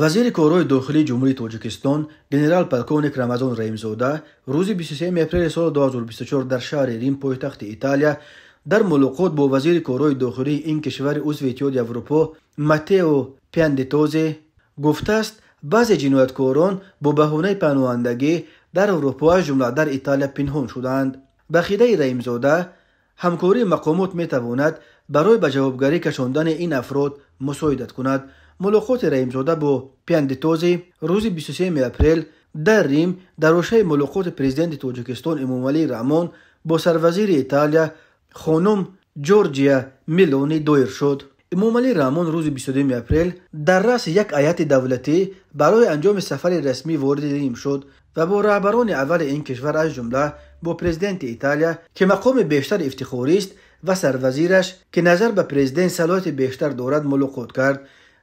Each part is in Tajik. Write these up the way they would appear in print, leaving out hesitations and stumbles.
Вазири корҳои дохилии Ҷумҳурии Тоҷикистон генерал-полковник Рамазон Раҳимзода рӯзи 23 апрели соли 2024 дар шаҳри Рим, пойтахти Италия, дар мулоқот бо вазири корҳои дохилии ин кишвари узви Иттиҳоди Аврупо Маттео Пиандетози гуфтааст, баъзе ҷинояткорон бо баҳонаи паноҳандагӣ дар Аврупо, аз ҷумла дар Италия, пинҳон шудаанд. Ба ақидаи Раҳимзода, ҳамкории мақомот метавонад барои ба ҷавобгарӣ кашондани ин афрод мусоидат кунад. Мулоқоти Раҳимзода бо Пиандетози рӯзи 23 апрел дар Рим дар ҳошияи мулоқоти президенти Тоҷикистон Эмомалӣ Раҳмон бо сарвазири Италия хонум Ҷорҷия Мелони доир шуд. Эмомалӣ Раҳмон рӯзи 22 апрел дар раъси як ҳайати давлатӣ барои анҷоми сафари расмӣ вориди Рим шуд ва бо раҳбарони аввали ин кишвар, аз ҷумла бо президенти Италия, ки мақоми бештар ифтихорист, ва сарвазираш, ки назар ба президент салоҳияти бештар дорад, мулоқот кард.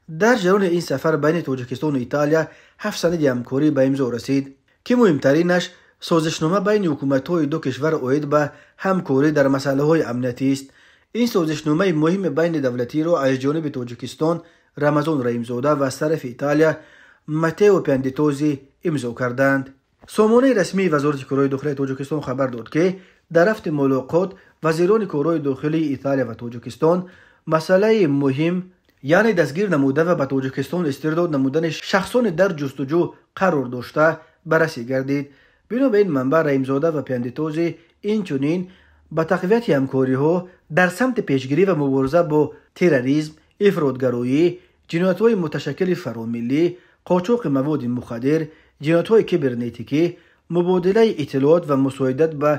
Дар ҷараёни ин сафар байни Тоҷикистону Италия 7 санади ҳамкорӣ ба имзо расид, ки муҳимтаринаш созишнома байни ҳукуматҳои ду кишвар оид ба ҳамкорӣ дар масъалаҳои амниятист. Ин созишномаи муҳими байни давлатиро аз ҷониби Тоҷикистон Рамазон Раҳимзода ва аз тарафи Италия Маттео Пиандетози имзо карданд. Сомонаи расмии Вазорати корҳои дохилии Тоҷикистон хабар дод, ки дар рафти мулоқот вазирони корҳои дохилии Италия ва Тоҷикистон масъалаи муҳим, яъне дастгир намуда ва ба Тоҷикистон истирдод намудани шахсони дар ҷустуҷӯ қарор дошта баррасӣ гардид. Бино ба ин манбаъ, Раҳимзода ва Пиандетози инчунин ба тақвияти ҳамкориҳо дар самти пешгирӣ ва мубориза бо терроризм, ифротгароӣ, ҷиноятҳои муташаккили фаромиллӣ, қочоқи маводи мухаддир, ҷиноятҳои кибернетикӣ, мубодилаи иттилоот ва мусоидат ба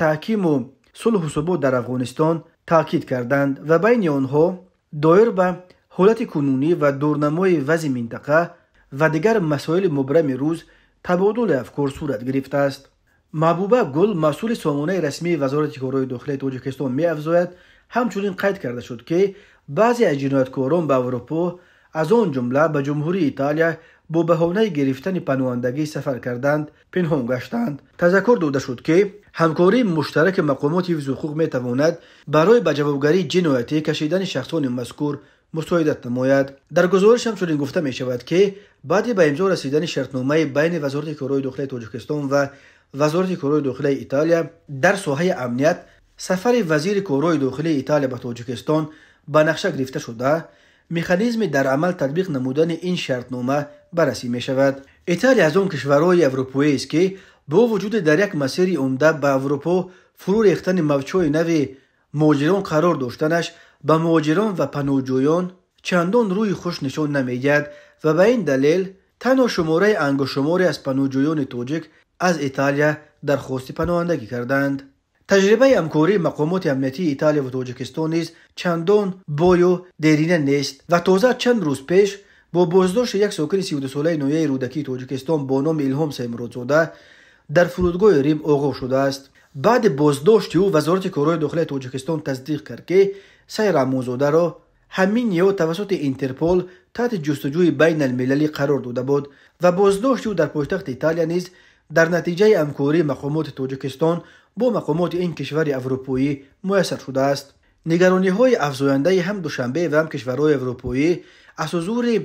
таҳкиму сулҳу субот дар Афғонистон таъкид карданд ва байни онҳо доир ба ҳолати кунунӣ ва дурнамои вазъи минтақа ва дигар масоили мубрами рӯз табодули афкор сурат гирифтааст. Маҳбуба Гул, масъули сомонаи расмии Вазорати корҳои дохилии Тоҷикистон, меафзояд, ҳамчунин қайд карда шуд, ки баъзе аз ҷинояткорон ба Аврупо, аз он ҷумла ба Ҷумҳурии Италия, бо баҳонаи гирифтани паноҳандагӣ сафар карданд, пинҳон гаштанд. Тазаккур дода шуд, ки ҳамкории муштараки мақомоти ҳифзи ҳуқуқ метавонад барои ба ҷавобгарии ҷиноятӣ кашидани шахсони мазкур мусоидат намояд. Дар гузориш ҳамчунин гуфта мешавад, ки баъди ба имзо расидани шартномаи байни Вазорати корҳои дохилии Тоҷикистон ва Вазорати корҳои дохилии Италия дар соҳаи амният, сафари вазири корҳои дохилии Италия ба Тоҷикистон ба нақша гирифта шуда, механизми дар амал татбиқ намудани ин шартнома баррасӣ мешавад. Италия аз он кишварҳои аврупоиест, ки бо вуҷуди дар як масири умда ба Аврупо фурӯ рехтани мавҷҳои нави муҳоҷирон қарор доштанаш, ба муҳоҷирон ва паноҳҷӯён чандон рӯи хуш нишон намедиҳад ва ба ин далел танҳо шумораи ангуштшуморе аз паноҳҷӯёни тоҷик аз Италия дархости паноҳандагӣ карданд. Таҷрибаи ҳамкории мақомоти амниятии Италия ва Тоҷикистон низ чандон бою дерина нест ва тоза чанд рӯз пеш бо боздошти як сокини 32-солаи ноҳияи Рӯдакии Тоҷикистон бо номи Илҳом Саймуродзода дар фурудгоҳи Рим оғоз шудааст. Баъди боздошти ӯ Вазорати корҳои дохилии Тоҷикистон тасдиқ кард, ки Сайрамонзодаро ҳамин ё тавассути Интерпол таҳти ҷустуҷӯи байналмилалӣ қарор дода буд ва боздошти ӯ дар пойтахти Италия низ дар натиҷаи ҳамкории мақомоти Тоҷикистон бо мақомоти ин кишвари аврупоӣ муяссар шудааст. Нигарониҳои афзояндаи ҳам Душанбе ва ҳам кишварҳои аврупоӣ аз ҳузури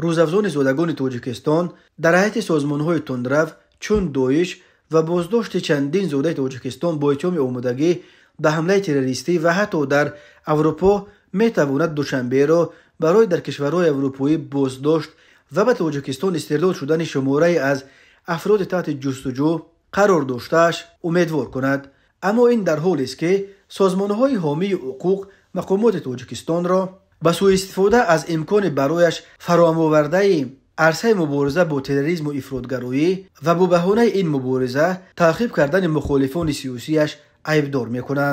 рӯзафзони зодагони Тоҷикистон дар ҳайати созмонҳои тундрав чун Доиш ва боздошти чандин зодаи Тоҷикистон бо иттиҳоми омодагӣ ба ҳамлаи террористӣ ва ҳатто дар Аврупо метавонад Душанберо барои дар кишварҳои аврупоӣ боздошт ва ба Тоҷикистон истирдод шудани шуморае аз афроди таҳти ҷустуҷӯ қарор доштааш умедвор кунад. Аммо ин дар ҳолест, ки созмонҳои ҳомии ҳуқуқ мақомоти Тоҷикистонро ба сӯистифода аз имкони барояш фароҳамовардаи арсаи мубориза бо терроризму ифротгароӣ ва бо баҳонаи ин мубориза таъқиб кардани мухолифони сиёсияш айбдор мекунанд.